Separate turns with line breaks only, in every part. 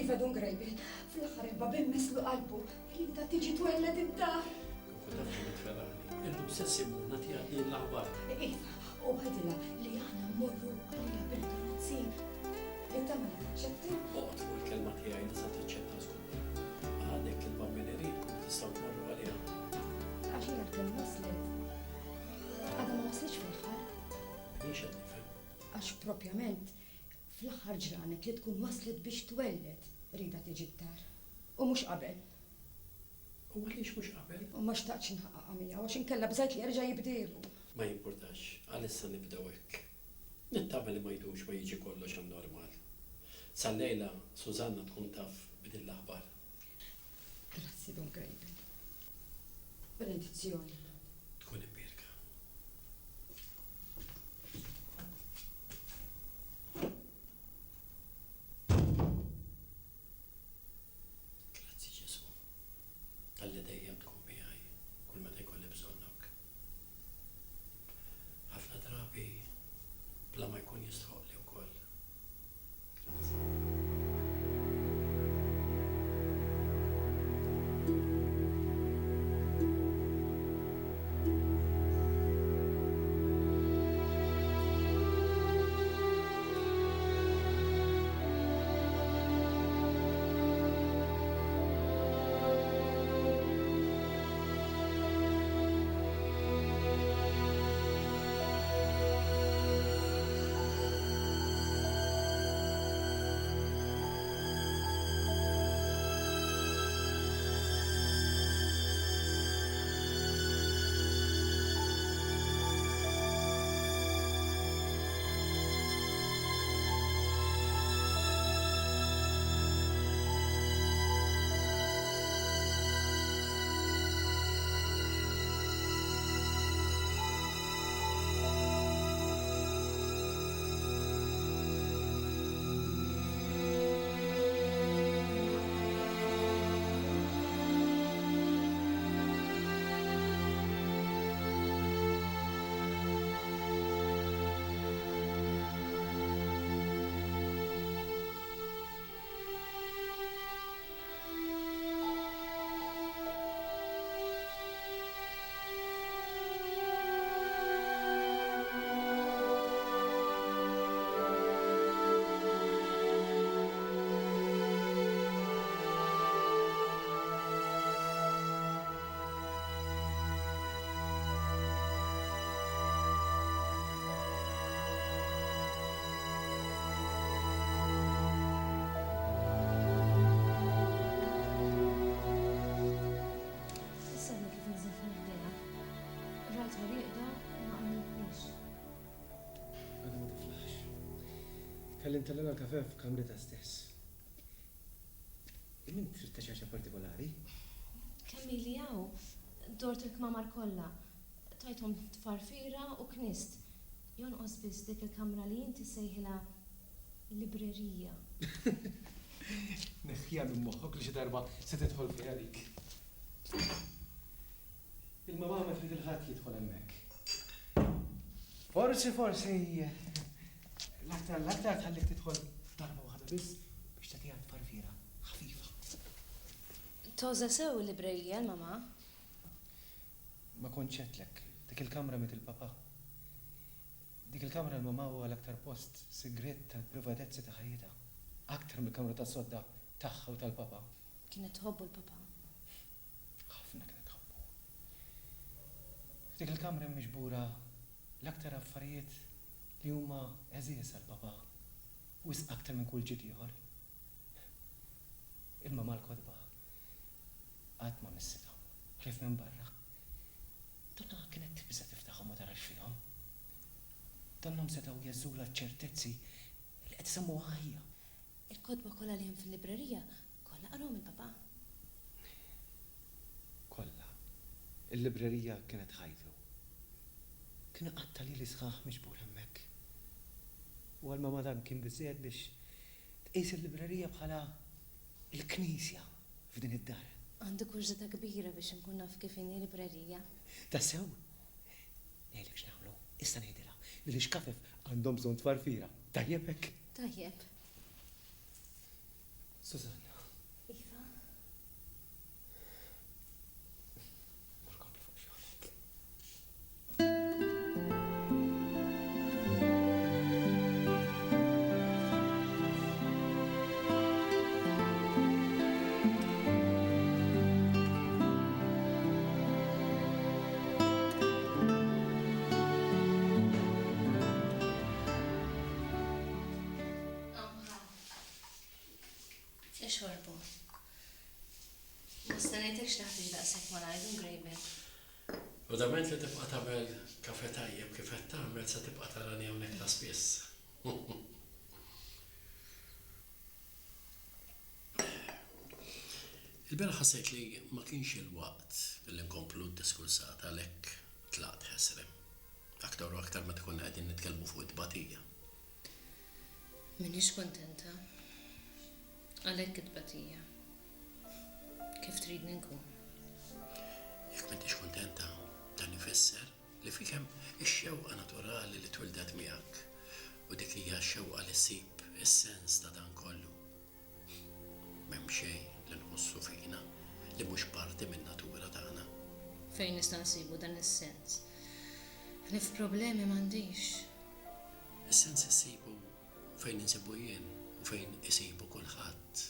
Iva, Dun Grejbi, fl-aħħar il-babin messlu qalbu, rida tiġi twelled id-dar.
Kieku taf kemm itferragħni. Illum stess immur nagħtiha din l-aħbar.
Iva, u għidilha li aħna mmorru għaliha bil-karozzi. Nittama li taċċetta.
Oqgħod fuq il-kelma tiegħi li sa taċċetta żgur. Għada jekk il-bambin iridkom tistgħu tmorru għaliha.
Għax hija kemm waslet. Għadha ma waslitx fl-aħħar.
M'iniex qed nifhem.
Għax propjament fl-aħħar ġranet li tkun waslet biex twelled riedha tiġi d-dar. U mhux qabel.
U għaliex mhux qabel?
U ma xtaqtx inħaqqaqha miegħu għax inkella bżajt li jerġa' jibdielu.
Ma jimpurtax, għalissa nibdew hekk. Nittama li ma jdumx ma jiġi kollox għan-normal. Sal-lejla Susanna tkun taf b'din l-aħbar.
Grazzi Dun Grejbel. Benedizzjoni.
Tkun imbierka. Grazzi Ġesù talli dejjem tkun miegħi kull meta jkolli bżonnok. Ħafna drabi bla ma jkun jistħoqqli wkoll. Grazzi.
Issa għadni kif inżilt minn ħdejha. Rajtha rieqda u ma qajmitnix.
Għadha ma tiflaħx. Kelli ntellgħilha l-kafè f'kamritha stess. Imma int trid ta' xi ħaġa partikolari?
Kemm ili hawn, dort il-kmamar kollha. Tajthom tfarfira u knist. Jonqos biss dik il-kamra li inti ssejħilha librerija.
Neħħiha minn moħħok li xi darba se tidħol fiha dik. Il-mamà ma trid 'il ħadd jidħol hemmhekk. Forsi, forsi, l-aktar l-aktar tħallik tidħol darba waħda biss biex tagħtiha tfarfira ħafifa.
Tgħożżha sew il-librerija l-mamà.
Ma kontx għedtlek, dik il-kamra miet il-papà. Dik il-kamra l-mamà huwa l-aktar post sigriet tal-privatezzi ta' ħajjitha, aktar mill-kamra tas-sodda tagħha u tal-papà.
Kienet tħobbu l-papà?
Ħafna kienet tħobbu. F'dik il-kamra hemm miġbura l-aktar affarijiet li huma għeżież għall-papà, wisq aktar minn kull ġid ieħor. Il-mamà l-kotba qatt ma missithom, ħlief minn barra. Donnha kienet tibża' tiftaħhom u tara x'fihom. Donnhom setgħu jheżżulha ċ-ċertezzi li qed isemmuha ħajja.
Il-kotba kollha li hemm fil-librerija kollha qrahom il-papà?
Kollha. Il-librerija kienet ħajtu. Kien iqatta' lili sħaħ miġbur hemmhekk. U għal mamà dan kien biżżejjed biex tqis il-librerija bħala l-knisja f'din id-dar.
Għandi kurżità kbira biex inkun naf kif inhi librerija.
Tassew? Ngħidlek x'nagħmlu, issa ngħidilha li l-ixkafef għandhom bżonn tfarfira. Tajjeb hekk?
Tajjeb.
Susanna.
Iva?
Mur kompli fuq xogħlek.
Ixorbu. Ma stennejtekx taħtieġ daqshekk malajr, Dun Grejbel.
U dament li tibqa' tagħmel kafe tajjeb kif qed tagħmel se tibqa' tarani hawnhekk ta' spiss. Il-bieraħ ħassejt li ma kienx il-waqt li nkomplu d-diskursata għalhekk tlaqt ħesrem. Aktar u aktar meta konna qegħdin nitkellmu fuq it-tbatija.
M'iniex kuntenta. Għalhekk it-tbatija. Kif tridni nkun?
Jekk m'intix kuntenta, dan ifisser li fik hemm ix-xewqa naturali li twildet miegħek u dik hija x-xewqa li ssib is-sens ta' dan kollu. M'hemm xejn li nħossu fina li mhux parti min-natura tagħna.
Fejn nista' nsibu dan is-sens? Ħlief problemi m'għandix.
Is-sens issibu fejn insibu jien u fejn isibu kulħadd,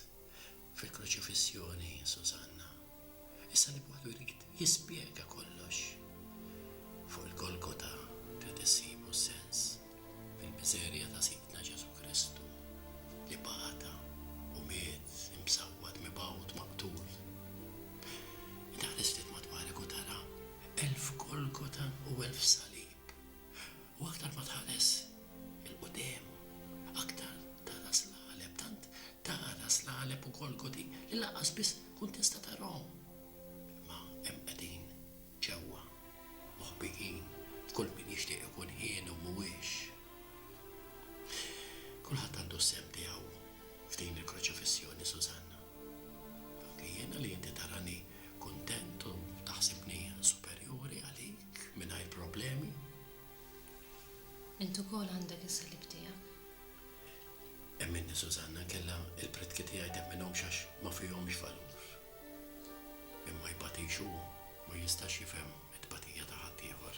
fil-Kruċifissjoni, Susanna. Is-salib waħdu jrid jispjega kollox. Fuq il-Golgota trid issibu s-sens. Fil-miżerja ta' Sidna Ġesù Kristu, li bata u miet imsawwat, mibgħut, maqtul. Inti ħares ftit madwarek u tara elf Golgota u elf salib. U aktar ma tħares 'il quddiem, aktar tara slaleb, tant tara slaleb u Golgoti li lanqas biss tkun tista' tarahom. Imma hemm qegħdin ġewwa, moħbijin f'kull min jixtieq ikun hieni u mhuwiex. Kulħadd għandu s-sehem tiegħu f'din il-kroċifissjoni, Susanna. Anki jiena li inti tarani kuntent u taħsibni superjuri għalik mingħajr problemi.
Int ukoll għandek is-salib tiegħek.
Emminni Susanna, inkella il-pritki tiegħi temminhomx għax ma fihomx valur. Min ma jbatix hu ma jistax jifhem it-tbatija ta' ħaddieħor.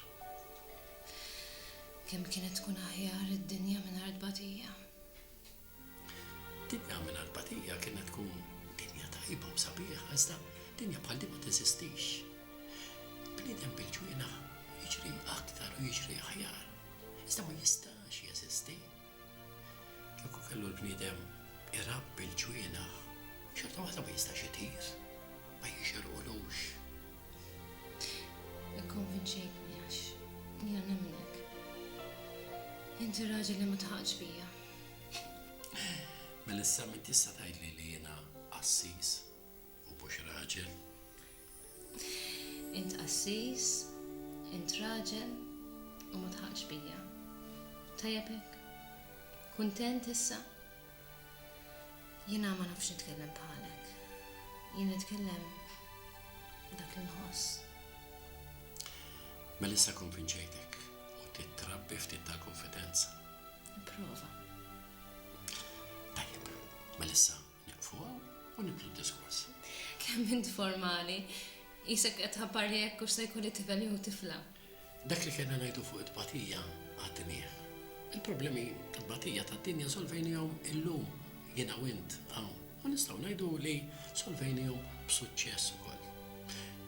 Kemm kienet tkun aħjar id-dinja mingħajr tbatija.
Dinja mingħajr tbatija kienet tkun dinja tajba u sabiħa, iżda dinja bħal din ma teżistix. Bniedem bil-ġwienaħ jiġri aktar u jiġri aħjar, iżda ma jistax jeżisti. Kieku kellu l-bniedem irabbi l-ġwienaħ, xorta waħda ma jistax itir, ma jixirqulux.
Ikkonvinċejtni għax jiena nemmnek. Inti raġel li ma tħaqx bija.
Mela issa min tista' tgħidli li jiena qassis u mhux raġel?
Int qassis, int raġel u ma tħaqx bija. Tajjeb hekk? Kuntent issa? Jiena ma nafx nitkellem bħalek. Jien nitkellem dak li nħoss.
Mela issa konvinċejtek u titrabbi ftit tal-konfidenza.
Nipprova.
Tajjeb, mela issa Nieqfu hawn u nibdlu d-diskors.
Kemm int formali. Qisek qed tħabbarli jekk hux se jkolli tifel jew tifla.
Dak li kellna ngħidu fuq it-tbatija għaddnieh. Il-problemi tat-tbatija tad-dinja solvejnihom illum, jiena u int hawn, u nistgħu ngħidu li solvejnihom b'suċċess ukoll.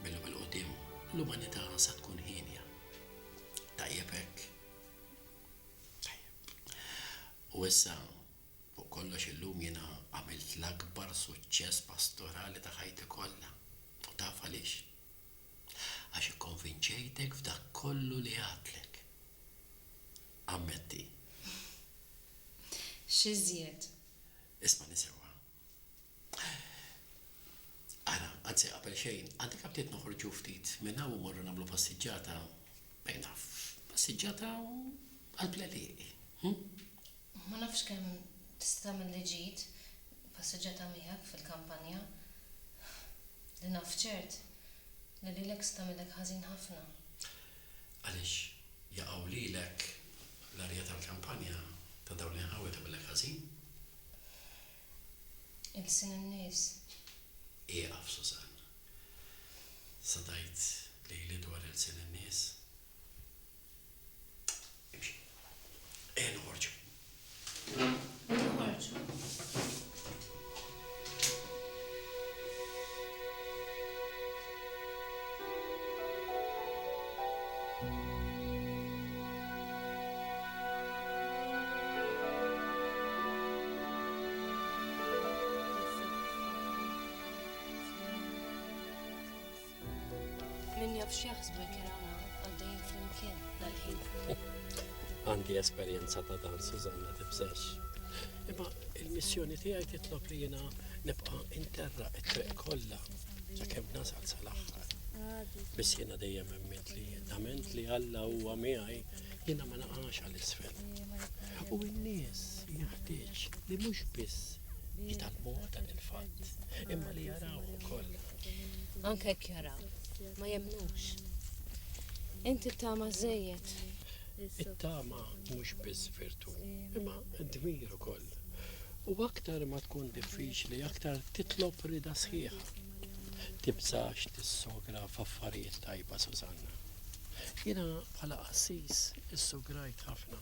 Mil-lum 'il quddiem l-umanità sa tkun hienja. Tajjeb hekk? Tajjeb. U issa Fuq kollox illum jiena għamilt l-akbar suċċess pastorali ta' ħajti kollha. U taf għaliex? Għax ikkonvinċejtek f'dak kollu li għadtlek. Ammetti.
X'iżjed?
Ismagħni sewwa. Ara, anzi qabel xejn, għandek aptit noħorġu ftit minn hawn u mmorru nagħmlu passiġġata, fejn naf, passiġġata qalb l-għelieqi, hm?
Ma nafx kemm tista' tagħmilli ġid passiġġata miegħek fil-kampanja. Li naf ċert li lilek se tagħmillek ħażin ħafna.
Għaliex jaqgħu lilek l-arja tal-kampanja ta' dawn l-inħawi tagħmillek ħażin?
Ilsien in-nies.
Ieqaf, Susanna. Sa tgħid lili dwar ilsien in-nies? Imxi. Ejja noħorġu.
Noħorġu. Min jaf x'jaħsbu jekk jarawna għaddejjin flimkien dal-ħin.
Għandi esperjenza ta' dan, Susanna, tibżax. Imma il-missjoni tiegħi titlob li jiena nibqa' interraq it-triq kollha sakemm nasal sal-aħħar. Biss jiena dejjem emmint li dament li Alla huwa miegħi jiena ma naqax għal isfel. U n-nies jeħtieġ li mhux biss jitgħallmuh dan il-fatt, imma li jarawh ukoll.
Anke jekk jaraw, ma jemmnux. Inti ttama żżejjed.
It-tama mhux biss virtù, imma dmir ukoll. U aktar ma tkun diffiċli, aktar titlob rieda sħiħa. Tibżax tissogra f'affarijiet tajba, Susanna. Jiena bħala qassis issugrajt ħafna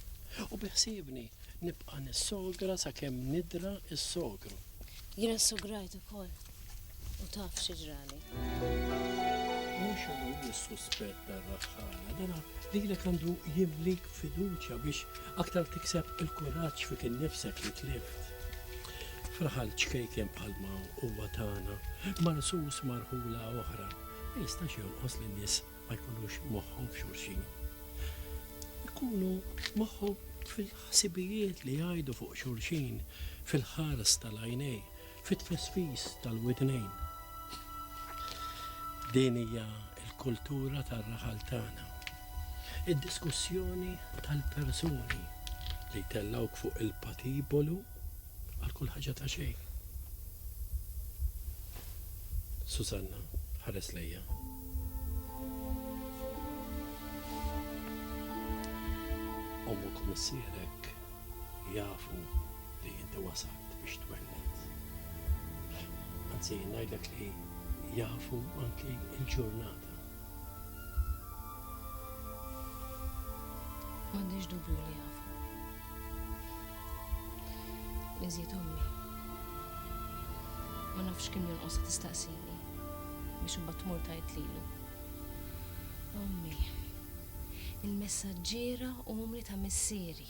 u biħsiebni nibqa' nissogra sakemm nidra s-sogru.
Jiena ssugrajt ukoll u taf xi ġrali.
Mhux hu s-suspett tar-raħħala, dana lilek għandu jimlik b'fiduċja biex aktar tikseb il-kuraġġ fik innifsek li tlift. F'raħal ċkejken bħalma huwa tagħna, marsus ma' rħula oħra, ma jistax jonqos li n-nies ma jkunux moħħhom f'xulxin. Ikunu moħħhom fil-ħsibijiet li jgħidu fuq xulxin, fil-ħars tal-għajnejn, fit-tfesfis tal-widnejn. Din hija l-kultura tar-raħal tagħna. Id-diskussjoni tal-persuni li jtellgħuk fuq il-patibolu għal kull ħaġa ta' xejn. Susanna, ħares lejja. Ommok u missierek jafu li inti wasalt biex twelled. Anzi, ngħidlek li jafu anki l-ġurnata.
M'għandix dubju li jafu. L-iżjed ommi. Ma nafx kemm jonqosha tistaqsini biex imbagħad tmur tgħid lilu. Ommi, il-messaġġiera umli ta' missieri.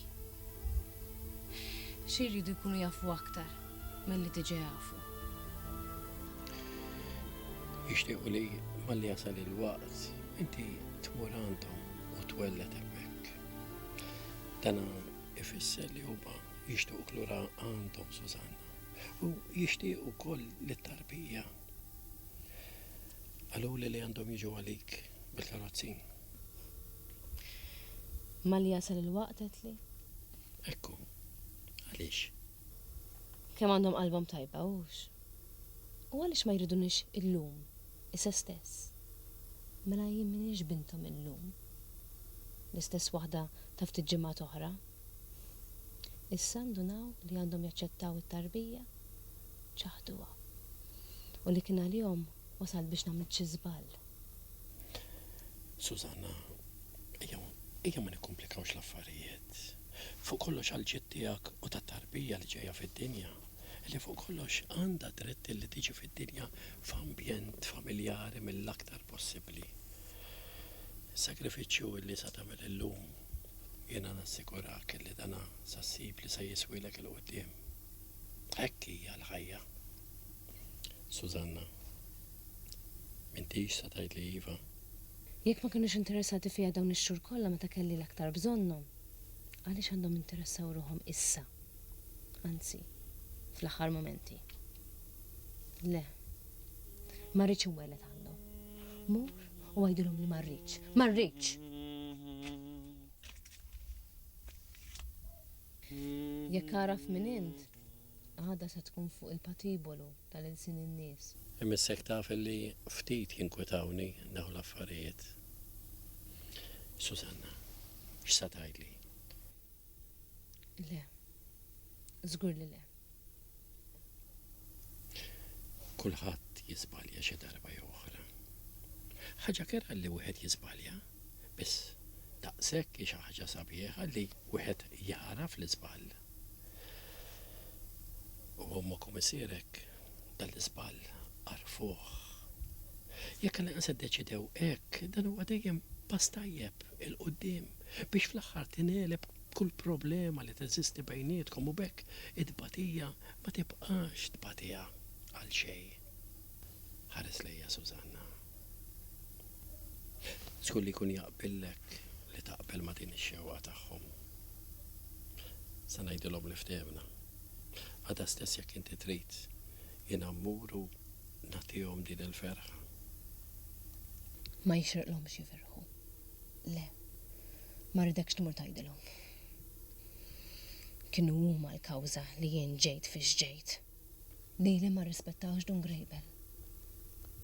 Xi jridu jkunu jafu aktar milli diġà jafu?
Jixtiequ li malli jasal il-waqt inti tmur għandhom u twelled hemmhekk. Dan ifisser li huma jixtiequk lura għandhom, Susanna, u jixtiequ wkoll lit-tarbija. Qaluli li għandhom jiġu għalik bil-karozzin.
Malli jasal il-waqt għedtli?
Ekku. Għaliex?
Kemm għandhom qalbhom tajba, hux? U għaliex ma jridunix illum, issa stess? Mela jien m'iniex binthom illum. L-istess waħda ta' ftit ġimgħat oħra. Issa ndunaw li għandhom jaċċettaw it-tarbija? Ċaħduha. U li kien għalihom wasalt biex nagħmel xi żball.
Susanna, ejja, ejja ma nikkumplikawx l-affarijiet. Fuq kollox għall-ġid tiegħek u tat-tarbija li ġejja fid-dinja, li fuq kollox għandha dritt li tiġi fid-dinja f'ambjent familjari mill-aktar possibbli. Is-sagrifiċċju li sa tagħmel illum, jiena nassigurak li dana sa ssib li sa jiswielek 'il quddiem. Hekk hija l-ħajja. Susanna, M'intix sa tgħidli iva?
Jekk ma kinux interessati fija dawn ix-xhur kollha meta kelli l-aktar bżonnhom, għaliex għandhom jinteressaw ruħhom issa? Anzi, fl-aħħar mumenti. Le. Ma rridx inwelled għandhom. Mur u għidilhom li ma rridx. Ma rridx! Jekk għaraf min int, għada se tkun fuq il-patibolu tal-ilsien in-nies.
Imissek taf illi ftit jinkwetawni dawn l-affarijiet. Susanna, x'sa tgħidli?
Le. Żgur li le.
Kulħadd jiżbalja xi darba jew oħra. Ħaġa kerha li wieħed jiżbalja, biss daqshekk hi xi ħaġa sabiħa li wieħed jagħraf l-iżball. U ommok u missierek dan l-iżball għarfuh. Jekk għall-inqas iddeċidew hekk, dan huwa dejjem pass tajjeb 'il quddiem biex fl-aħħar tingħeleb kull problema li teżisti bejnietkom u b'hekk it-tbatija ma tibqax tbatiha għal xejn. Ħares lejja Susanna. Żgur li jkun jaqbillek li taqbel ma' din ix-xewqa tagħhom. Se ngħidilhom li ftehemna. Għada stess jekk inti trid, jiena mmur u nagħtihom din il-ferħa.
Ma jixirqlhomx jifirħu. Le, ma rridekx tmur tgħidilhom. Kienu huma l-kawża li jien ġejt fiex ġejt. Lili ma rrispettawx Dun Grejbel.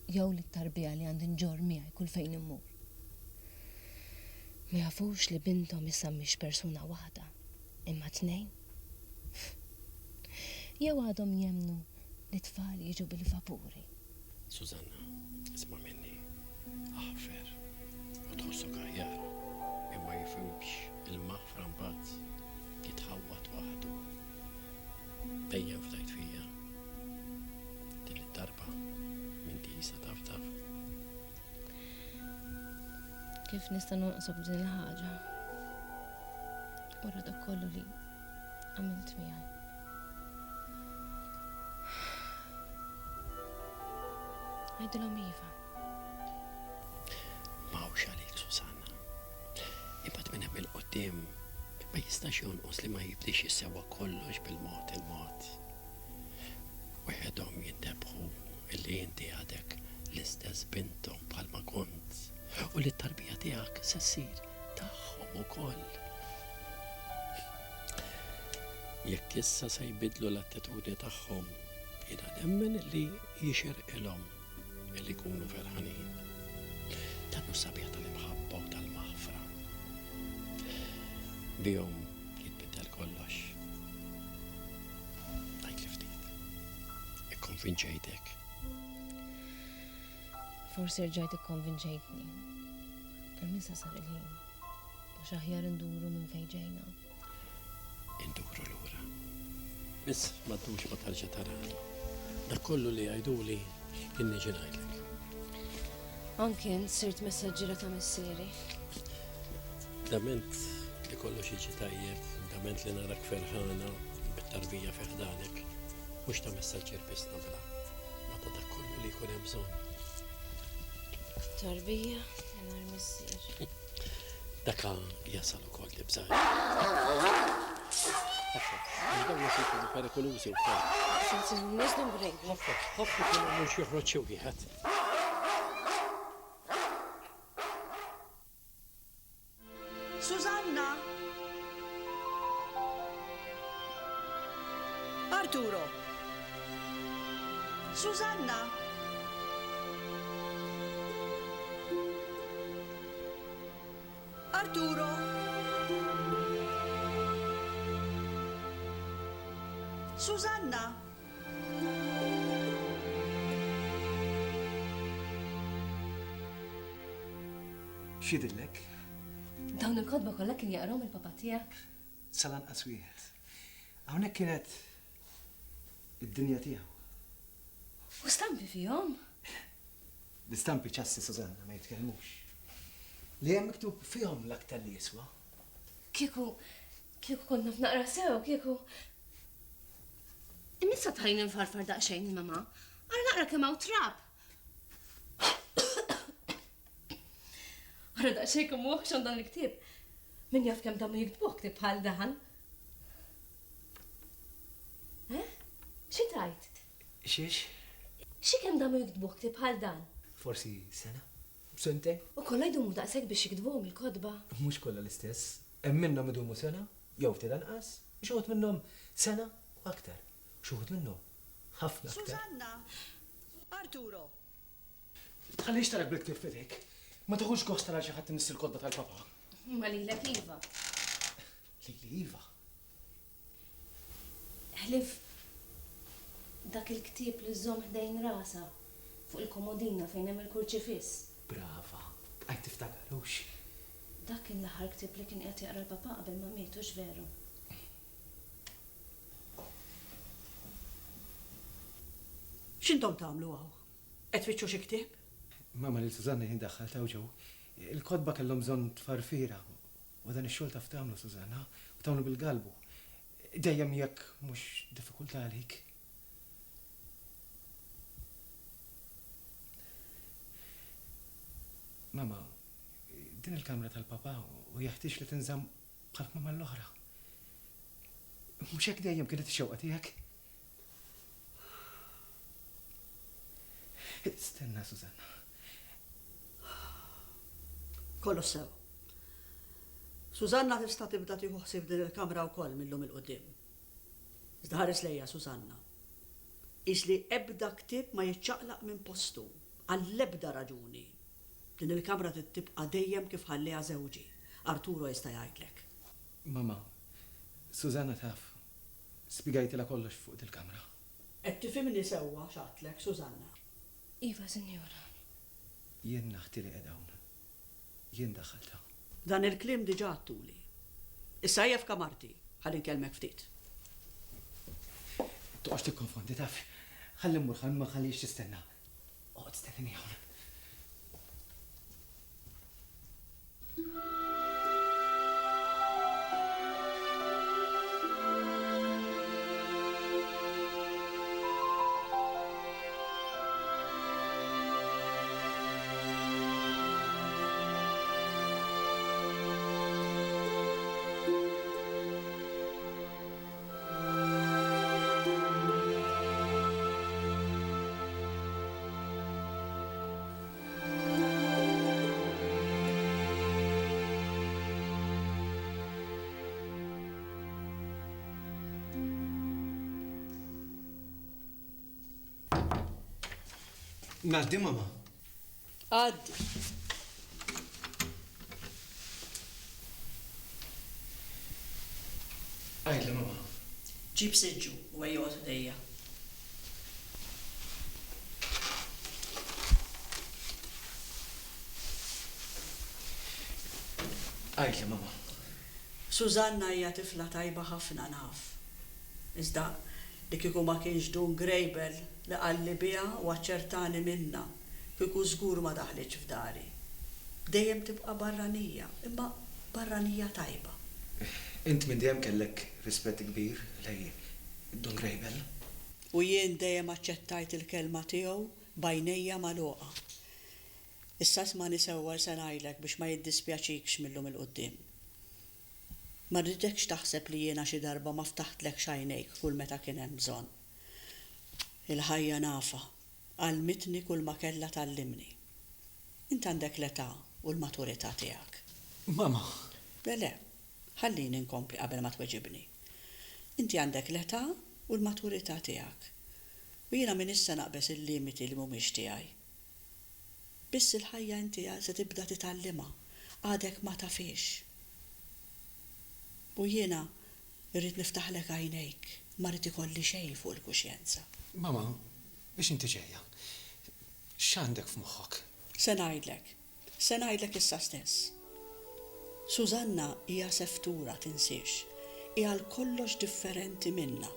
Jew lit-tarbija li għandi nġorr miegħi kull fejn immur. Ma jafux li binthom issa mhix persuna waħda, imma tnejn? Jew għadhom jemmnu li t-tfal jiġu bil-vapuri?
Susanna, isma' minni, aħfer u tħossok aħjar. Min ma jifhimx il-maħfra mbagħad jitħawwad waħdu. Dejjem fdajt fija. Din id-darba m'inti qisha taf taf.
Kif nista' nonqsok b'din il-ħaġa? Wara dak kollu li għamilt miegħi. Għidilhom iva.
M'hawnx għalik, Susanna. Imbagħad minn hemm 'il quddiem ma jistax jonqos li ma jibdiex jissewwa kollox bil-mod il-mod. Weħedhom jintebħu illi inti għadek l-istess binthom bħalma kont u li t-tarbija tiegħek se ssir tagħhom ukoll. Jekk issa se jbiddlu l-attitudni tagħhom, jiena nemmen li jixirqilhom li jkunu ferħanin. Dan hu s-sabiħ tal-imħabba u tal-maħfra. Bihom jitbiddel kollox. Għidli ftit. Ikkonvinċejtek?
Forsi rġajt ikkonvinċejtni. Imma issa sar il-ħin. Mhux aħjar induru minn fejn ġejna.
Induru lura. Biss ma ddumx ma tarġa' tarani. Dak kollu li jgħiduli jien niġi ngħidlek.
Anki int sirt messaġġiera ta' missieri.
Dament li kollox jiġi tajjeb, dament li narak ferħana bit-tarbija fi ħdanek, mhux ta' messaġġier biss nagħmilha, ma ta' dak kollu li jkun hemm bżonn.
Tarbija mingħajr missier.
Daka jasal ukoll tibżax. Ħafna, għax dawn jaf ikunu perikolużi wkoll.
Sensi niżlu mbrejk.
Ħafna, ħafna kien hemm mhux joħroġ xi wieħed.
Susanna! Arturo! Susanna! Arturo! Susanna!
X'jidhirlek?
Dawn il-kotba kollha kien jaqrahom il-papa tiegħek?
Sal-anqas wieħed. Hawnhekk kienet id-dinja tiegħu.
U stampi fihom?
L-istampi ċassi Susanna ma jitkellmux. Li hemm miktub fihom l-aktar li jiswa.
Kieku, kieku kont naf naqra sew, kieku. Imma issa tħallini nfarfar daqsxejn il-mamà. Ara naqra kemm hawn trab. Ara daqsxejn kemm hu oħxon dan il-ktieb. Min jaf kemm damu jiktbuh ktieb bħal dan. Eh? Xi tgħid?
Xiex?
Xi kemm damu jiktbuh ktieb bħal dan?
Forsi sena? Sentejn?
U kollha jdumu daqshekk biex jiktbuhom il-kotba?
Mhux kollha l-istess. Hemm minnhom idumu sena, jew ftit anqas, u xi wħud minnhom sena u aktar. U xi wħud minnhom ħafna aktar.
Susanna! Arturo!
Tħallix tarak bil-ktieb f'idejk. Ma tiħux gost tara xi ħadd imiss il-kotba tal-papa.
Imma lilek iva.
Lili iva.
Ħlief. Dak il-ktieb li żżomm ħdejn rasha, fuq il-komodina fejn hemm il-kurċifiss.
Brava, bqajt tiftakar, hux?
Dak kien l-aħħar ktieb li kien qiegħed jaqra l-papà qabel ma miet, hux veru?
X'intom tagħmlu hawn? Qed tfittxu xi ktieb?
Mama lil Susanna jien daħħaltha hawn ġew. Il-kotba kellhom bżonn tfarfira u dan ix-xogħol taf tagħmlu Susanna u tagħmlu bil-galbu. Dejjem jekk mhux diffikultà għalik. Mama, din il-kamra tal-papà u jeħtieġ li tinżamm bħall-kmamar l-oħra. Mhux hekk dejjem kienet ix-xewqa tiegħek? Stenna, Susanna.
Kollox sew. Susanna tista' tibda tieħu ħsieb din il-kamra wkoll mil-lum 'il quddiem. Iżda ħares lejja, Susanna. Qis li ebda ktieb ma jiċċaqlaq minn postu, għall-ebda raġuni. Din il-kamra trid tibqa' dejjem kif ħalliha żewġi. Arturo jista' jgħidlek.
Mama, Susanna taf. Spjegajtilha kollox fuq dil-kamra.
Qed tifhimni sewwa x'għedtlek, Susanna?
Iva, sinjura.
Jien naħti li qiegħda hawn. Jien daħħaltha.
Dan il-kliem diġà għedtuli. Issa ejja f'kamarti, ħalli nkellmek ftit.
Toqgħodx tikkonfondi, taf. Ħalli mmur, ħalli ma nħallihiex tistenna. Oqgħod stennini hawn. Ngħaddi mama?
Għaddi.
Għidli mama.
Ġib siġġu u ejja oqgħod ħdejja.
Għidli mama.
Susanna hija tifla tajba ħafna naf. Iżda li kieku ma kienx Dun Grejbel li qalli biha u aċċertani minnha, kieku żgur ma daħlitx f'dari. Dejjem tibqa' barranija, imma barranija tajba.
Int minn dejjem kellek rispett kbir lejn Dun Grejbel.
U jien dejjem aċċettajt il-kelma tiegħu b'għajnejja magħluqa. Issa ismagħni sewwa li se ngħidlek biex ma jiddispjaċikx mil-lum 'il quddiem. Ma rridekx taħseb li jiena xi darba ma ftaħtlekx għajnejk kull meta kien hemm bżonn. Il-ħajja nafha, għallmitni kull ma kellha tgħallimni. Int għandek l-età u l-maturità tiegħek.
Mama!
Le, le, ħallini nkompli qabel ma tweġibni. Inti għandek l-età u l-maturità tiegħek. U jiena m'iniex se naqbeż il-limiti li mhumiex tiegħi. Biss il-ħajja inti se tibda titgħallimha, għadek ma tafhiex. U jiena rrid niftaħlek għajnejk, ma rrid ikolli xejn fuq il-kuxjenza.
Mama, biex inti ġejja? X'għandek f'moħħok?
Se ngħidlek. Se ngħidlek issa stess. Susanna hija seftura, tinsiex. Hi għal kollox differenti minna.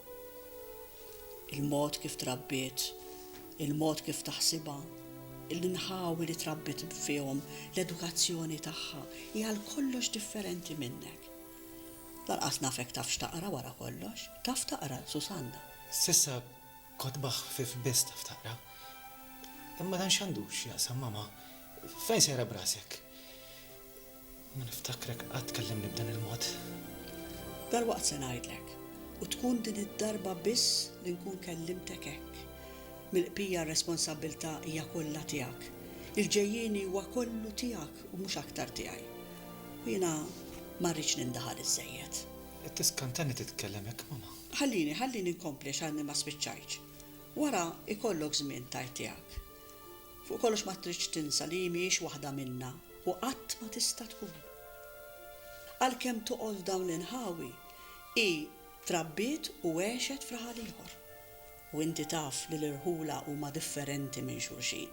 Il-mod kif trabbiet, il-mod kif taħsibha, l-inħawi li trabbiet fihom, l-edukazzjoni tagħha, hi għal kollox differenti minnek. Lanqas nafek taf x'taqra wara kollox. Taf taqra, Susanna.
S'issa Kotba ħfief biss taf taqra. Imma dan x'għandu x'jaqsam, mama? Fejn sejra b'rasek? Ma niftakrek qatt tkellimni b'dan il-mod.
Dalwaqt se ngħidlek, u tkun din id-darba biss li nkun kellimtek hekk. Mill-qbija r-responsabbiltà hija kollha tiegħek. Il-ġejjieni huwa kollu tiegħek u mhux aktar tiegħi. U jiena ma rridx nindaħal iżżejjed.
Qed tiskantani titkellem hekk, mama.
Ħallini, ħallini nkompli għax għadni ma spiċċajtx. Wara jkollok żmien tgħid tiegħek. Fuq kollox ma tridx tinsa li hi mhijiex waħda minna u qatt ma tista' tkun. Għalkemm toqgħod f'dawn l-inħawi, hi trabbiet u għexet f'raħal ieħor. U inti taf li l-irħula huma differenti minn xulxin.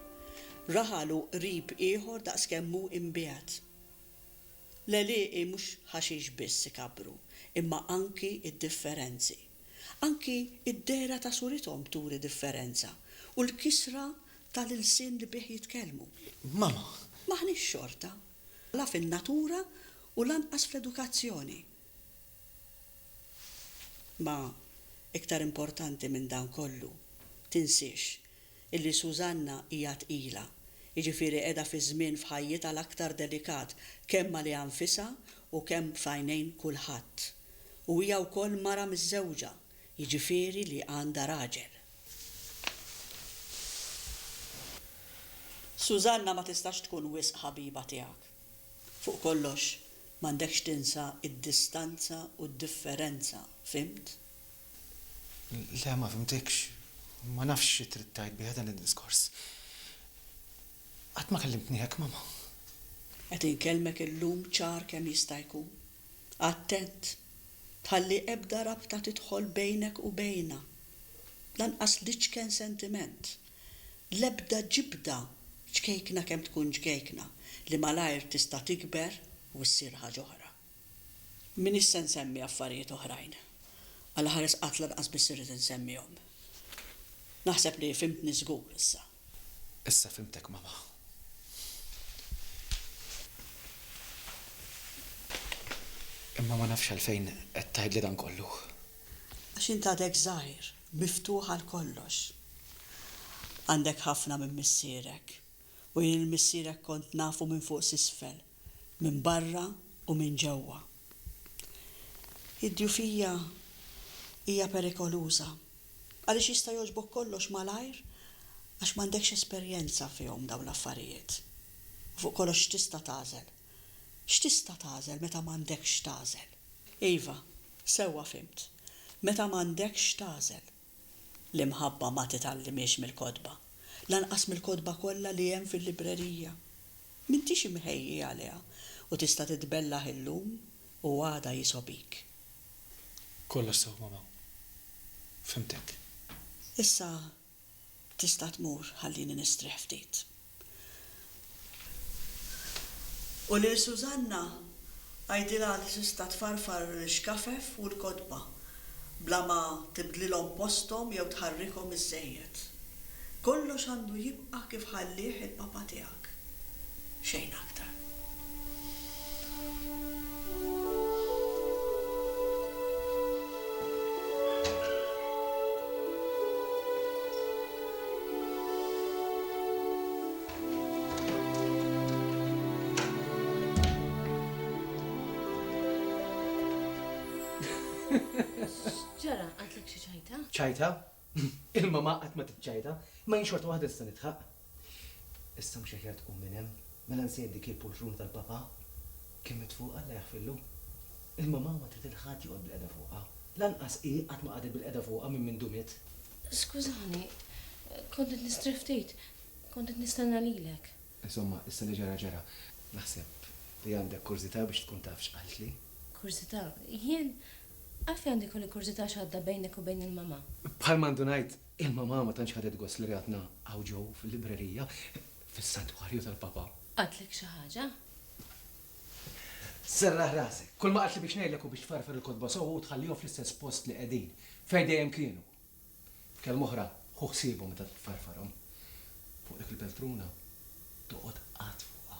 Raħal hu qrib ieħor daqskemm hu imbiegħed. L-għelieqi mhux ħaxix biss ikabbru, imma anki d-differenzi. Anki d-dehra ta' surithom turi differenza u l-kisra ta' l-ilsien li bih jitkellmu.
Mama!
M'aħniex xorta, la fin-natura u lanqas fl-edukazzjoni. Ma, iktar importanti minn dan kollu, tinsiex illi Susanna hija tqila, jiġifieri qiegħda fi żmien f'ħajjitha l-aktar delikat kemm għaliha nfisha u kemm f'għajnejn kulħadd. U hija wkoll mara miżżewġa, jiġifieri li għandha raġel. Susanna ma tistax tkun wisq ħabiba tiegħek. Fuq kollox, m'għandekx tinsa d-distanza u d-differenza, fhimt?
Le, ma fhimtikx. Ma nafx xi trid tgħid bih dan id-diskors. Qatt ma kellimtni hekk, mama.
Qed inkellmek illum ċar kemm jista' jkun. Attent! Tħalli ebda rabta tidħol bejnek u bejnha. Lanqas l-iċken sentiment. L-ebda ġibda, ċkejkna kemm tkun ċkejkna, li malajr tista' tikber u ssir ħaġa oħra. M'iniex se nsemmi affarijiet oħrajn. Allaħares qatt lanqas biss irrid insemmihom. Naħseb li fhimtni żgur issa.
Issa fhimtek, mama. Imma ma nafx għalfejn qed tgħidli dan kollu.
Għax int għadek żgħir, miftuħ għal kollox. Għandek ħafna minn missierek. U jien 'il missierek kont nafu minn fuq s'isfel. minn barra u minn ġewwa. Id-djufija hija perikoluża għaliex jista' jogħġbok kollox malajr għax m'għandekx esperjenza fihom dawn l-affarijiet. U fuq kollox x'tista' tagħżel? X'tista' tagħżel meta m'għandekx x'tagħżel? Iva, sewwa fhimt. Meta m'għandekx x'tagħżel. L-imħabba ma titgħallimhiex mill-kotba, lanqas mill-kotba kollha li hemm fil-librerija. M'intix imħejji għaliha u tista' titbellah illum u għada jisgħobik.
Kollox sew, mama. Fhimtek.
Issa tista' tmur ħallini nistrieħ ftit. U lil Susanna għidilha li tista' tfarfar l-ixkafef u l-kotba bla ma tibdlilhom posthom jew tħarrikhom iżżejjed. Kollox għandu jibqa' kif ħallieh il-papa tiegħek. Xejn aktar.
X'ġara? Qaltlek xi ċajta?
Ċajta? Il-mamà qatt ma tiċċajta, imma jien xorta waħda nista' nidħaq. Issa mhux aħjar tqum minn hemm? Mela nsejt dik il-pultruna tal-papà? Kien miet fuqha Alla jaħfirlu. Il-mamà ma trid 'il ħadd joqgħod bilqiegħda fuqha. Lanqas hi qatt ma qagħdet bilqiegħda fuqha minn mindu miet.
Skużani, kont qed nistrieħ ftit. Kont qed nistenna lilek.
Insomma, issa li ġara ġara. Naħseb li għandek kurżità biex tkun taf x'qaltli.
Kurżità? Jien? Għalfejn għandi jkolli kurżità x'għadda bejnek u bejn il-mamà?
Bħalma ndunajt, il-mamà ma tantx ħadet gost li ratna hawn ġew fil-librerija, fis-santwarju tal-papà.
Qaltlek xi ħaġa?
Serraħ rasek. Kulma qaltli biex ngħidlek hu biex tfarfar il-kotba sew u tħallihom fl-istess post li qegħdin, fejn dejjem kienu. B'kelma oħra, ħu ħsiebhom meta tfarfarhom. Fuq dik il-peltruna toqgħod qatt fuqha,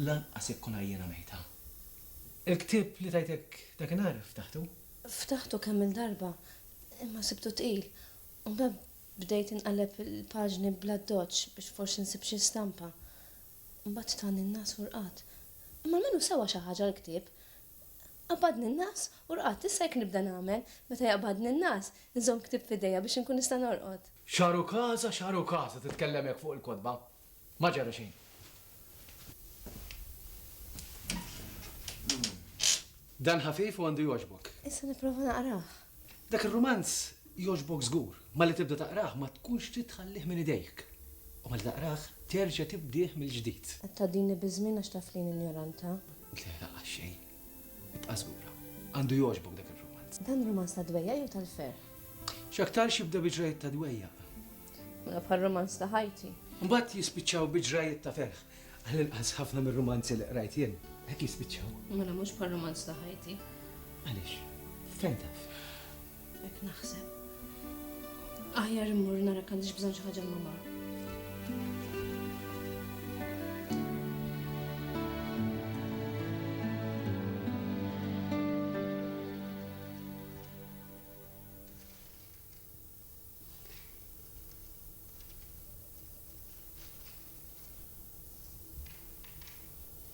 lanqas jekk tkun għajjiena mejta. Il-ktieb li tajtek dakinhar ftaħtu?
Ftaħtu kemm-il darba, imma sibtu tqil, u mbagħad bdejt inqalleb il-paġni bl-addoċċ biex forsi nsib xi stampa. Mbagħad tani n-ngħas u rqadt. Imma almenu sewa xi ħaġa l-ktieb. Qabadni n-ngħas u rqadt. Issa hekk nibda nagħmel, meta jaqbadni n-ngħas, inżomm ktieb f'idejja biex inkun nista' norqod.
X'għarukaża, x'għarukaża titkellem hekk fuq il-kotba. Ma ġara xejn. Dan ħafif u għandu jogħġbok.
Issa nipprova naqrah.
Dak ir-rumanz jogħġbok żgur. Malli tibda taqrah ma tkunx trid tħallih minn idejk. U malli taqrah terġa' tibdieh mill-ġdid.
Qed tgħaddini biż-żmien għax taf li jien injoranta.
Le, lanqas xejn. Ibqa' żgura. Għandu jogħġbok dak ir-rumanz.
Dan rumanz tad-dwejjaq jew tal-ferħ?
X'aktarx jibda bi ġrajjiet ta' dwejjaq.
Mela bħal rumanz ta' ħajti.
Mbagħad jispiċċaw bi ġrajjiet ta' ferħ. Għall-inqas ħafna mir-rumanzi li qrajt jien hekk jispiċċaw.
Mela mhux bħal rumanz ta' ħajti.
Għaliex? Fejn taf?
Hekk naħseb. Aħjar immur nara għandix bżonn xi ħaġa l-mamà.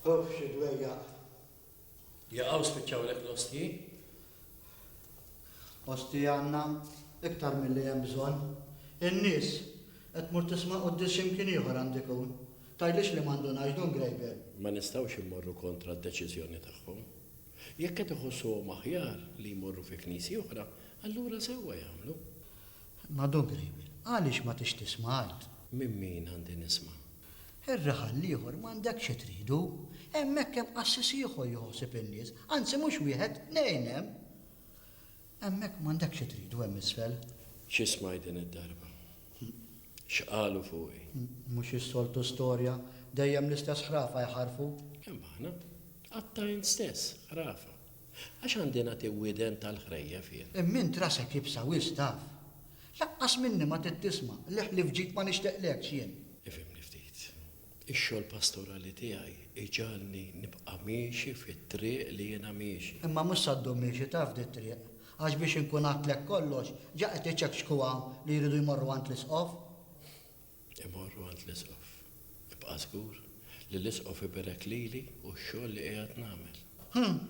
Uff, xi dwejjaq.
Jaqaw spiċċawlek l-ostji?
Ostji għandna iktar milli hemm bżonn. In-nies qed tmur tisma' quddies xi mkien ieħor għand ikun. Tgħidlix li ma ndunajx, Dun Grejbel.
Ma nistgħux immorru kontra d-deċiżjoni tagħhom. Jekk qed iħossuhom aħjar li jmorru fi knisja oħra, allura sewwa jagħmlu.
Imma Dun Grejbel, għaliex ma tix tisma' għid?
Minn min għandi nisma'?
Ir-raħal l-ieħor m'għandekx xi tridu. Hemmhekk hemm qassis ieħor jieħu ħsieb in-nies, anzi mhux wieħed, tnejn hemm. Hemmhekk m'għandekx xi tridu hemm isfel.
Xi smajt din id-darba? X'qalu fuqi?
Mhux is-soltu storja, dejjem l-istess ħrafa jħarrfu.
Kemm aħna? Għadtha int stess, ħrafa. Għax għandi nagħti widen tal-ħrejjef jien?
Imma int rasek iebsa wisq taf. Lanqas minni ma trid tisma', li ħlief ġid ma nixtieqlekx jien.
Ifhimni ftit. Ix-xogħol pastorali tiegħi jġagħalni nibqa' miexi fit-triq li jiena miexi.
Imma mhux sa ddum miexi taf dit-triq. Għax biex inkun għadtlek kollox, ġa qed iċekċku hawn li jridu jmorru għand l-Isqof.
Imorru għand l-Isqof. Ibqa' żgur li l-Isqof iberek lili u x-xogħol li qiegħed nagħmel.
Hm!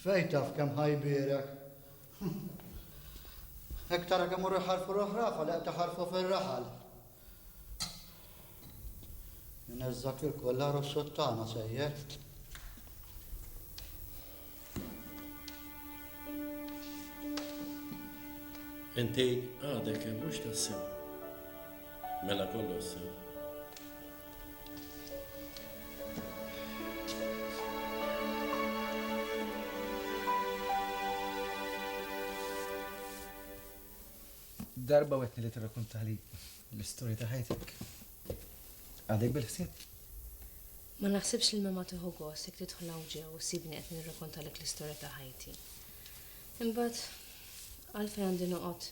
Fejn taf kemm ħa jbierek? Hm! Hekk tara kemm imorru jħarrfu l-ħrafa li qed iħarrfu fir-raħal. Ineżżak il-kollar u s-suttana sejjer.
Inti għadek hemm mhux tassew. Mela kollox sew.
Darba wetni li tirrakkuntali l-istorja ta' ħajtek. Għadek bil-ħsieb?
Ma naħsibx li l-mama tieħu gost jekk tidħol hawn ġew u ssibni qed nirrakontalek l-istorja ta' ħajti. Imbagħad, għalfejn għandi noqgħod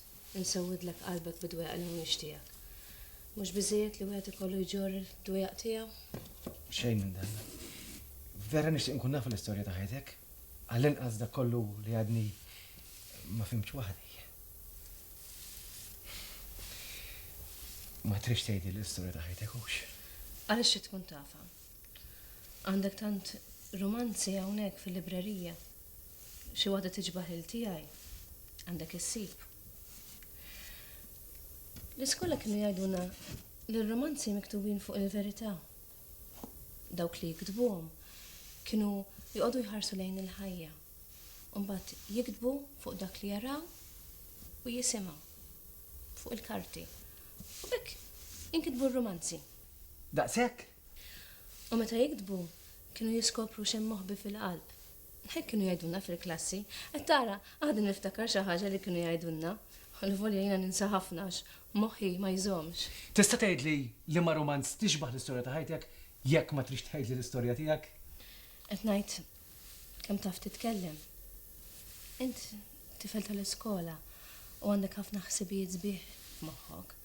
insewwidlek qalbek bi dwejjaq li mhumiex tiegħek? Mhux biżżejjed li wieħed ikollu jġorr id-dwejjaq tiegħu?
Xejn minn dan. Vera nixtieq inkun naf l-istorja ta' ħajtek. Għall-inqas dak kollu li għadni ma fhimtx waħdi. Ma tridx tgħidli l-istorja ta' ħajtek hux?
Għaliex trid tkun tafha? Għandek tant rumanzi hawnhekk fil-librerija. Xi waħda tiġbah lil tiegħi, għandek issib. L-iskola kienu jgħidulna li r-rumanzi miktubin fuq il-verità. Dawk li jiktbuhom kienu joqogħdu jħarsu lejn il-ħajja u mbagħad jiktbu fuq dak li jaraw u jisimgħu fuq il-karti. U b'hekk inkitbu r-rumanzi.
Daqshekk?
U meta jiktbu kienu jiskopru x'hemm moħbi fil-qalb. Hekk kienu jgħidulna fil-klassi. Qed tara, għadni niftakar xi ħaġa li kienu jgħidulna. Allavolja jiena ninsa ħafna għax moħħi ma jżommx.
Tista' tgħidli liema rumanz tixbah l-istorja ta' ħajtek jekk ma tridx tgħidli l-istorja tiegħek?
Qed ngħid kemm taf titkellem. Int tifel tal-iskola u għandek ħafna ħsibijiet sbieħ f'moħħok.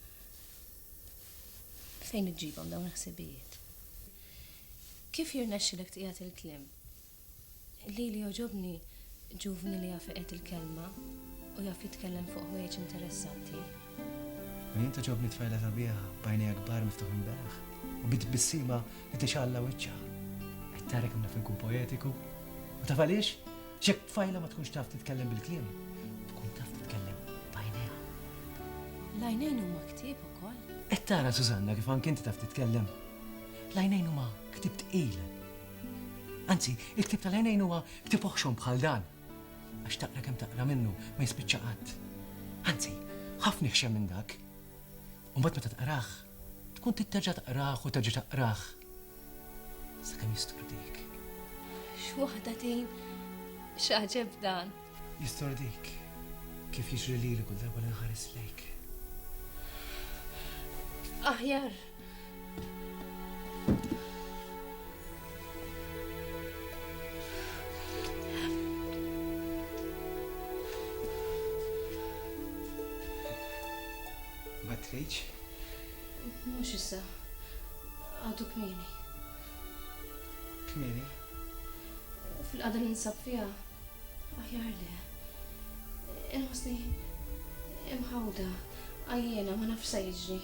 Fejn iġġibhom dawn il-ħsibijiet? Kif jirnexxilek tqiegħed il-kliem? Lili jogħġobni ġuvni li jaf iqiegħed il-kelma u jaf jitkellem fuq ħwejjeġ interessanti.
U jien togħġobni tfajla sabiħa b'għajnejha kbar miftuħin beraħ u bi tbissima li tixgħalla wiċċha. Qed tara kemm naf inkun poetiku? U taf għaliex? Għax jekk tfajla ma tkunx taf titkellem bil-kliem, tkun taf titkellem b'għajnejha.
L-għajnejn huma ktieb ukoll?
Qed tara, Susanna, kif anki inti taf titkellem? L-għajnejn huma ktieb tqil. Anzi, il-ktieb tal-għajnejn huwa ktieb oħxon bħal dan. Għax taqra kemm taqra minnu ma jispiċċa qatt. Anzi, ħafna iħxen minn dak. U mbagħad meta taqrah, tkun trid terġa' taqrah u terġa' taqrah. Sakemm jisturdik.
X'waħda din! X'għaġeb dan!
Jisturdik. Kif jiġri lili kull darba li nħares lejk.
Aħjar.
Ma tridx?
Mhux issa. Għadu kmieni.
Kmieni?
Fil-qagħda li ninsab fiha, aħjar le. Inħossni imħawda, għajjiena, ma nafx sa jiġri.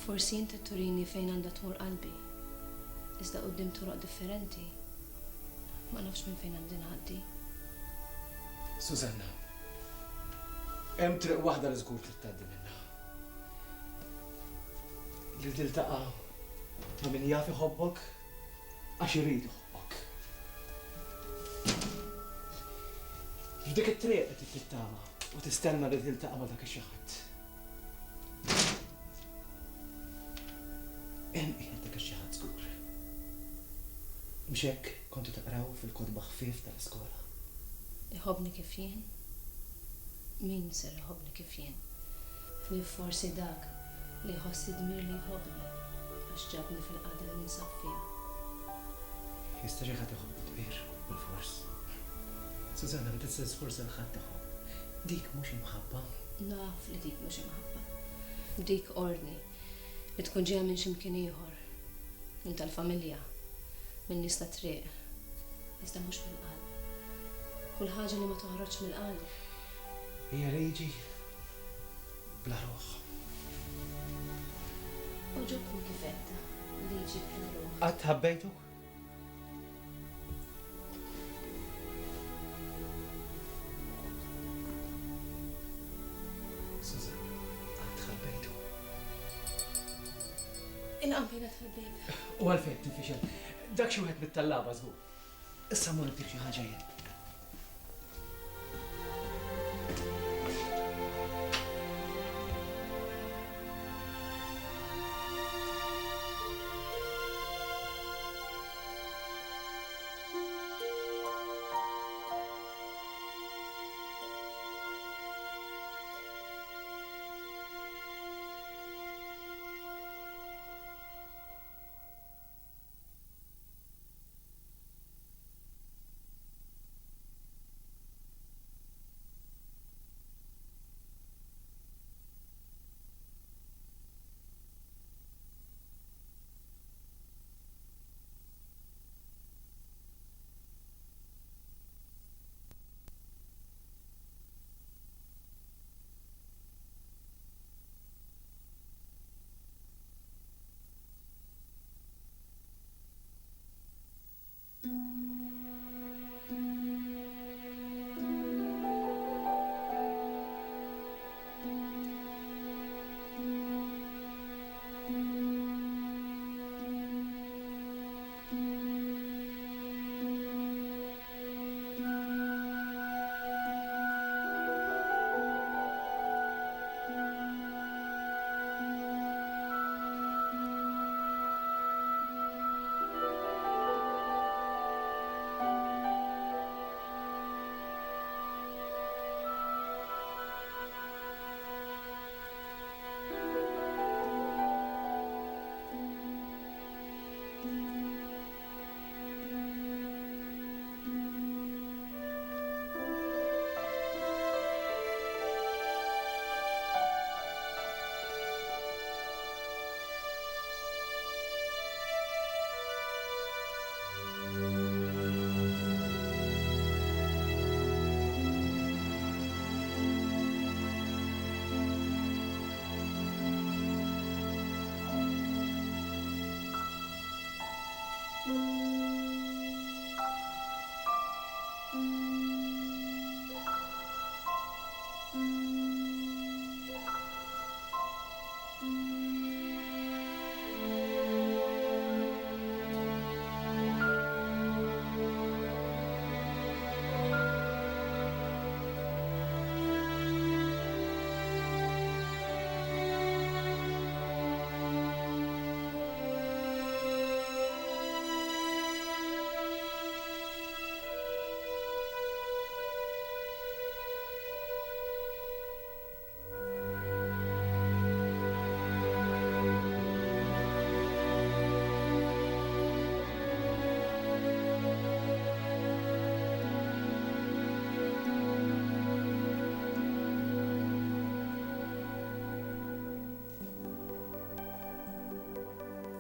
Forsi int qed turini fejn għandha tmur qalbi, iżda quddiem toroq differenti, ma nafx minn fejn għandi ngħaddi.
Susanna, hemm triq waħda li żgur trid tgħaddi minnha. Li tiltaqa' ma' min jaf iħobbok għax irid iħobbok. F'dik it-triq li trid tittama u tistenna li tiltaqa' ma' dak ix-xi ħadd. Hemm qiegħed dak ix-xi ħadd żgur. Mhux hekk kontu taqraw fil-kotba ħfief tal-iskola?
Iħobbni kif jien? Min ser iħobbni kif jien? Ħlief forsi dak li jħoss id-dmir li jħobbni għax ġabni fil-qagħda li ninsab fiha.
Jista' xi ħadd iħobb bid-dmir, bilfors? Susanna, ma tista' tisforza 'l ħadd iħobb. Dik mhux imħabba.
Naf li dik mhux imħabba. Dik ordni li tkun ġejja minn xi mkien ieħor. Minn tal-familja. Minn nies tat-triq. Iżda mhux mill-qalb. Kull ħaġa li ma toħroġx mill-qalb.
Hija liġi bla ruħ.
Għoġobni kif għedtha, liġi bla ruħ.
Qatt ħabbejtu? Susanna, qatt ħabbejtu.
Il-qanpiena tal-bieb.
U għalfejn tinfixel? Dak xi wieħed mit-tallaba żgur. Issa mmur intik xi ħaġa jien.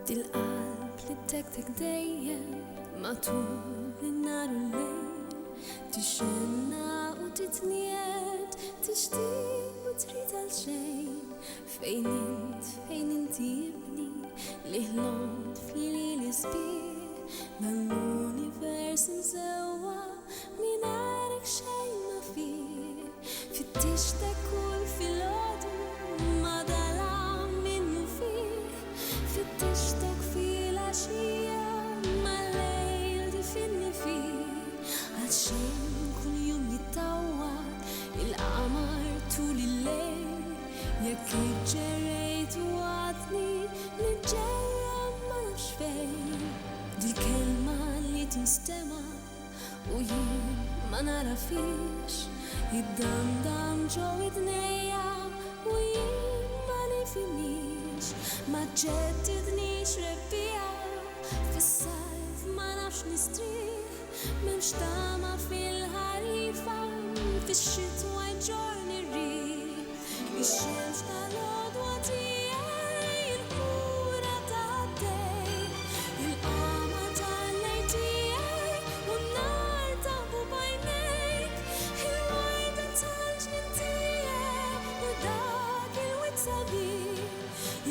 Dil-qalb li ttektek dejjem matul in-nhar u l-lejl, tixxenna u titniegħed, tixtieq u trid għalxejn. Fejn int, fejn inti ibni, li ħlomt f'lili sbieħ, dan l-univers imżewwaq mingħajrek xejn ma fih. Fittixtek kull filgħodu ma dalam minnu fih, Fittixtek fil-għaxija mal-lejl difinni fih, Għal xejn kuljum jittawwal il-qamar tul il-lejl, Jekk iġġerrejt u għadni niġġerra ma nafx fejn, Dil-kelma li tinstema' U jien ma nagħrafhiex, iddandam ġo widnejja u jien ma nifhimhiex. Ma ġġeddidnix rebbiegħa, fis-sajf ma nafx nistrieħ, m'hemmx tama fil-ħarifa, fix-xitwa jġorrni r-riħ. Ix-xemx tal-għodwa tiegħi, il-kura tad-dej, il-qamar tal-lejl tiegħi u n-nar ta' ħbub għajnejk, il-warda tal-ġnien tiegħi u dak il-wied sabiħ,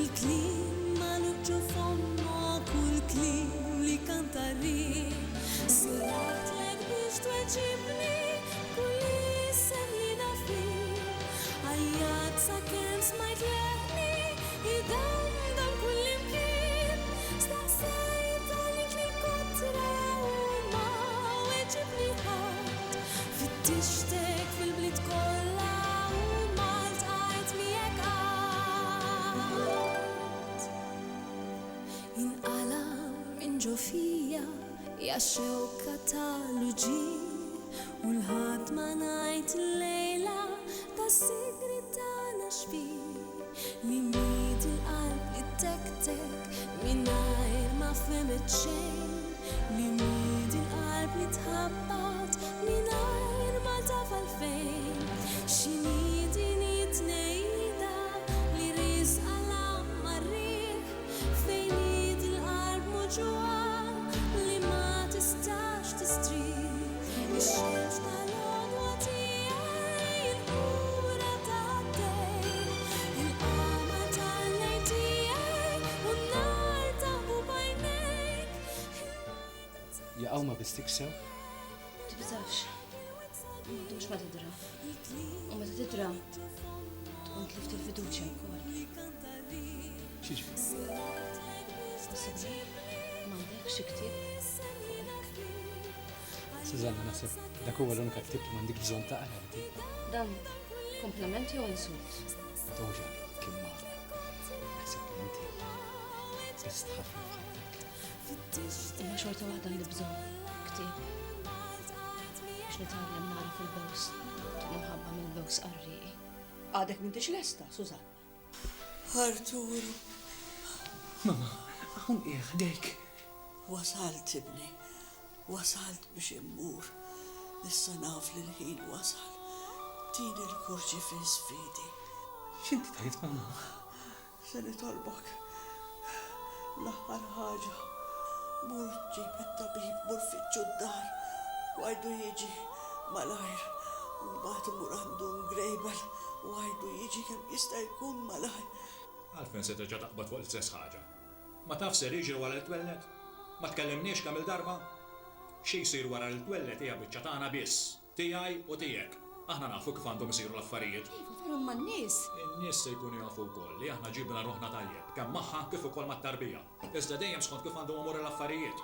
il-kliem magħluq ġo fommok u l-kliem li kanta r-riħ. Sejjaħtlek biex tweġibni b'kull isem li naf bih. Għajjat sakemm smajt leħni jdamdam kullimkien. Staqsejt għalik lill-kotra u ma weġibni ħadd. Fittixtek fil-bliet kollha u ma ltqajt miegħek qatt. Inqala' minn ġo fija Ja xewka tal-uġigħ u l-ħadd ma ngħid illejla tas-sigriet tagħna x'fih li miet il-qalb li ttektek mingħajr ma fehmet xejn li miet il-qalb li tħabbat mingħajr ma taf għalfejn x'inhi din it-tnehida li riżqa 'l mar-riħ Fejn hi dil-qalb muġugħa li ma tistax tistrieħ? Ix-xemx tal-għodwa tiegħi, il-kura tad-dej, il-qamar tal-lejl tiegħi u n-nar ta' ħbub għajnejk, il-warda tal-.
Jaqaw ma bistikx sew?
Tibżax. Ma ddumx ma tidra. U meta tidra, tkun tlift il-fiduċja wkoll.
X'jiġifieri?
Possibbli m'għandekx xi ktieb fuq hekk?
Susanna, naħseb dak huwa l-unika ktieb li m'għandikx bżonn taqra inti.
Dan kumpliment jew insult?
Toħroġ għalik, imma naħseb li inti bist ħafna f'ħajtek.
Imma xorta waħda għandi bżonn ktieb biex nitgħallem nagħraf il-bews tal-imħabba mill-bews qarrieqi.
Għadek m'intix lesta, Susanna. Arturu.
Mama, hawn qiegħ ħdejk.
Wasalt, ibni. Wasalt biex immur. Issa naf li l-ħin wasal. Tini l-kurċifiss f'idi.
X'inti tgħid, mama?
Se nitolbok l-aħħar ħaġa. Mur ġib it-tabib, mur fittxu d-dar u għidu jiġi malajr. U mbagħad mur għand Dun Grejbel u għidu jiġi kemm jista' jkun malajr.
Għalfejn se terġa' taqbad fuq l-istess ħaġa? Ma tafx ser jiġri wara li twelled? Ma tkellimniex kemm-il darba? Xi jsir wara li twelled hija biċċa tagħna biss. Tiegħi u tiegħek. Aħna nafu kif għandhom isiru l-affarijiet.
Iva, veru imma n-nies.
In-nies se jkunu jafu wkoll li aħna ġibna ruħna tajjeb, kemm magħha kif ukoll mat-tarbija. Iżda dejjem skont kif għandhom imorru l-affarijiet.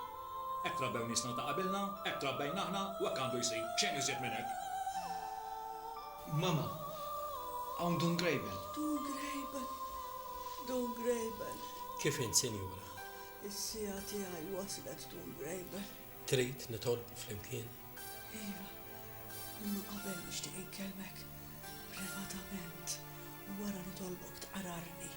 Hekk trabbew niesna ta' qabilna, hekk trabbejna aħna u hekk għandu jsir. Xejn iżjed minn hekk.
Mama, hawn Dun Grejbel.
Dun Grejbel! Dun Grejbel!
Kif int, sinjura?
Is-siegħa tiegħi waslet, Dun Grejbel.
Trid nitolbu flimkien?
Iva, imma qabel nixtieq inkellmek privatament u wara nitolbok tqararni.